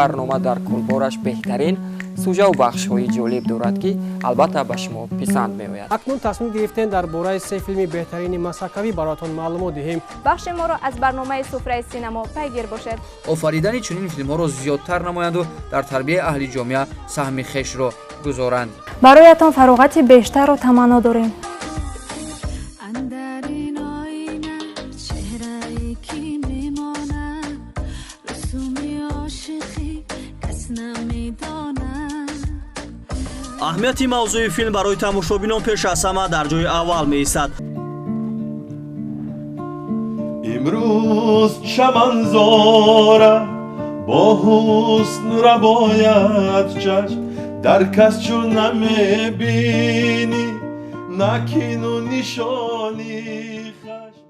Барнома дар кулбораш беҳтарин сужаву бахшҳои ҷолиб дорад, ки албатта ба шумо писанд меояд. Акнун тасмим гирифтем, дар бораи се филми беҳтарини масхакавӣ бароятон маълумот диҳем. Бахши моро аз барномаи «Суфраи синамо» пайгир бошед. Офаридани чунин филмҳоро зиёдтар намоянду дар тарбияи аҳли ҷомеа саҳми хешро гузоранд. Бароятон фароғати бештарро таманно дорем. Андар ин оина чеҳрае ки мемонад, русуми ошиқӣ кас намедонад. Аҳамияти мавзӯи филм барои тамошобинон пеш аз ҳама дар ҷои аввал меистад. Имрӯз чаманзора бо ҳусн рабояд чашм, дар кас чун намебинӣ накину нишони хашм.